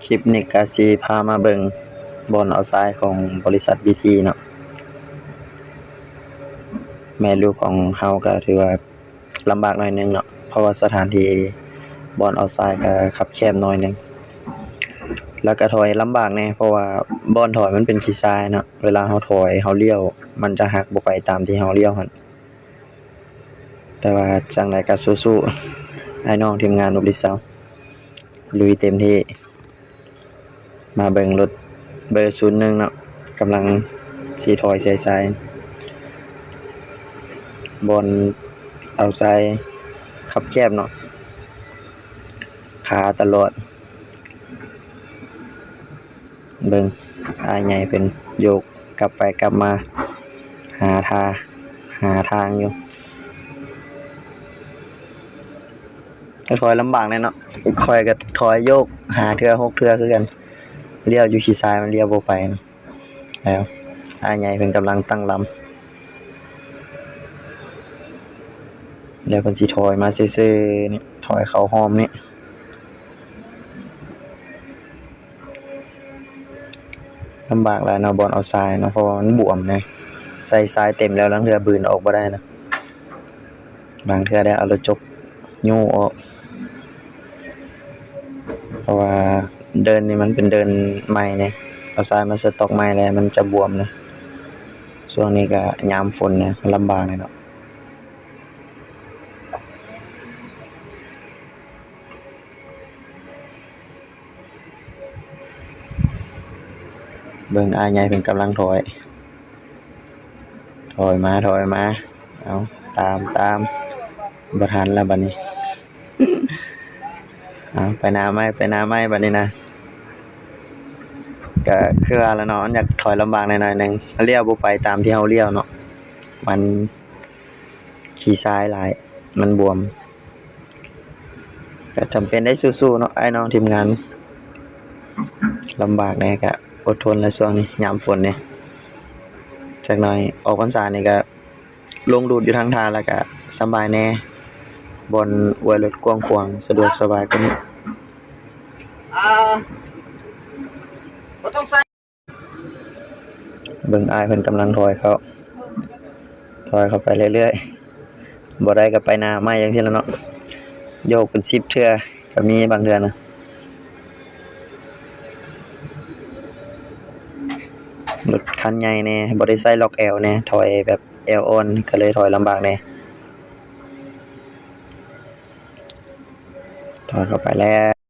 ຄລິບນີ້ກະຊິພາມາເບິ່ງບ່ອນເອົາຊາຍຂອງບໍລິສັດ ບີທີ ເນາະ. ແມ່ລູກຂອງເຮົາກະຖືວ່າລຳບາກໜ້ອຍໜຶ່ງເນາະ ເພາະວ່າສະຖານທີ່ບ່ອນເອົາຊາຍກະຄັບແຄບໜ້ອຍໜຶ່ງ ແລ້ວກະຖອຍລຳບາກແດ່ ເພາະວ່າບ່ອນຖອຍມັນເປັນຂີ້ຊາຍເນາະ. ເວລາເຮົາຖອຍເຮົາລ້ຽວ ມັນຈະຫັກບໍ່ໄປຕາມທີ່ເຮົາລ້ຽວຫັ້ນ. ແຕ່ວ່າຈັ່ງໃດກະສູ້ໆ ອ້າຍນ້ອງທີມງານອຸບລິດເຊົາ ລຸຍເຕັມທີ່. ມາເບິ່ງລົດເບີສູນໜຶ່ງເນາະ ກຳລັງຊິຖອຍໃສ່ຊາຍ ບ່ອນເອົາຊາຍຄັບແຄບເນາະ ຄາຕະຫຼອດ. ເບິ່ງອ້າຍໃຫຍ່ເພິ່ນໂຍກກັບໄປກັບມາ ຫາທ່າ ຫາທາງຢູ່. ກະຖອຍລຳບາກແດ່ເນາະ ຂ້ອຍກະຖອຍໂຍກຫ້າເທື່ອຫົກເທື່ອຄືກັນ ລ້ຽວຢູ່ຂີ້ຊາຍມັນລ້ຽວບໍ່ໄປເນາະ. ແລ້ວອ້າຍໃຫຍ່ເພິ່ນກຳລັງຕັ້ງລຳ ແລ້ວເພິ່ນຊິຖອຍມາຊື່ໆນີ້ ຖອຍເຂົ້າຮ່ອມນີ້. ລຳບາກຫຼາຍເນາະ ບ່ອນເອົາຊາຍເນາະ ເພາະວ່າມັນບວມນະ ໃສ່ຊາຍເຕັມແລ້ວ ລາງເທື່ອບືນອອກບໍ່ໄດ້ນະ. ບາງເທື່ອໄດ້ເອົາລົດຈົກຍູ້ອອກ ເພາະວ່າເດີ່ນນີ້ມັນເປັນເດີ່ນໃໝ່ເດ້ ເອົາຊາຍມາສະຕັອກໃໝ່ແລ້ວມັນຈະບວມນະ. ຊ່ວງນີ້ກະຍາມຝົນນະ ລຳບາກແດ່ເນາະ. ເບິ່ງອ້າຍໃຫຍ່ເພິ່ນກຳລັງຖອຍ ຖອຍມາ ຖອຍມາ. ເອົາ ຕາມ ຕາມ ບໍ່ທັນແລ້ວບັດນີ້. ເອົາ ໄປໜ້າໃໝ່ ໄປໜ້າໃໝ່ບັດນີ້ນະ. ກະຄືວ່າລະເນາະ ມັນຢາກຖອຍລຳບາກໜ້ອຍໆໜຶ່ງ ລ້ຽວບໍ່ໄປຕາມທີ່ເຮົາລ້ຽວເນາະ ມັນຂີ້ຊາຍຫຼາຍ ມັນບວມ. ກະຈຳເປັນໄດ້ສູ້ໆເນາະ ອ້າຍນ້ອງທີມງານ ລຳບາກແດ່ ກະອົດທົນແຫຼະຊ່ວງນີ້ ຍາມຝົນນີ້. ຈັກໜ້ອຍອອກພັນສານີ້ກະລົງດູດຢູ່ທາງທ່າ ແລ້ວກະສະບາຍແດ່ ບ່ອນອວຍລົດກວ້າງຂວາງ ສະດວກສະບາຍກວ່ານີ້. ເບິ່ງອ້າຍເພິ່ນກຳລັງຖອຍເຂົ້າ ຖອຍເຂົ້າໄປເລື້ອຍໆ ບໍ່ໄດ້ກະໄປໜ້າໃໝ່ຈັ່ງຊີ້ລະເນາະ. ໂຍກເປັນສິບເທື່ອກະມີບາງເທື່ອນະ. ລົດຄັນໃຫຍ່ແດ່ ບໍ່ໄດ້ໃສ່ລັອກແອວແດ່ ຖອຍແບບແອວອ່ອນ ກະເລີຍຖອຍລຳບາກແດ່. ຖອຍເຂົ້າໄປແລ້ວ.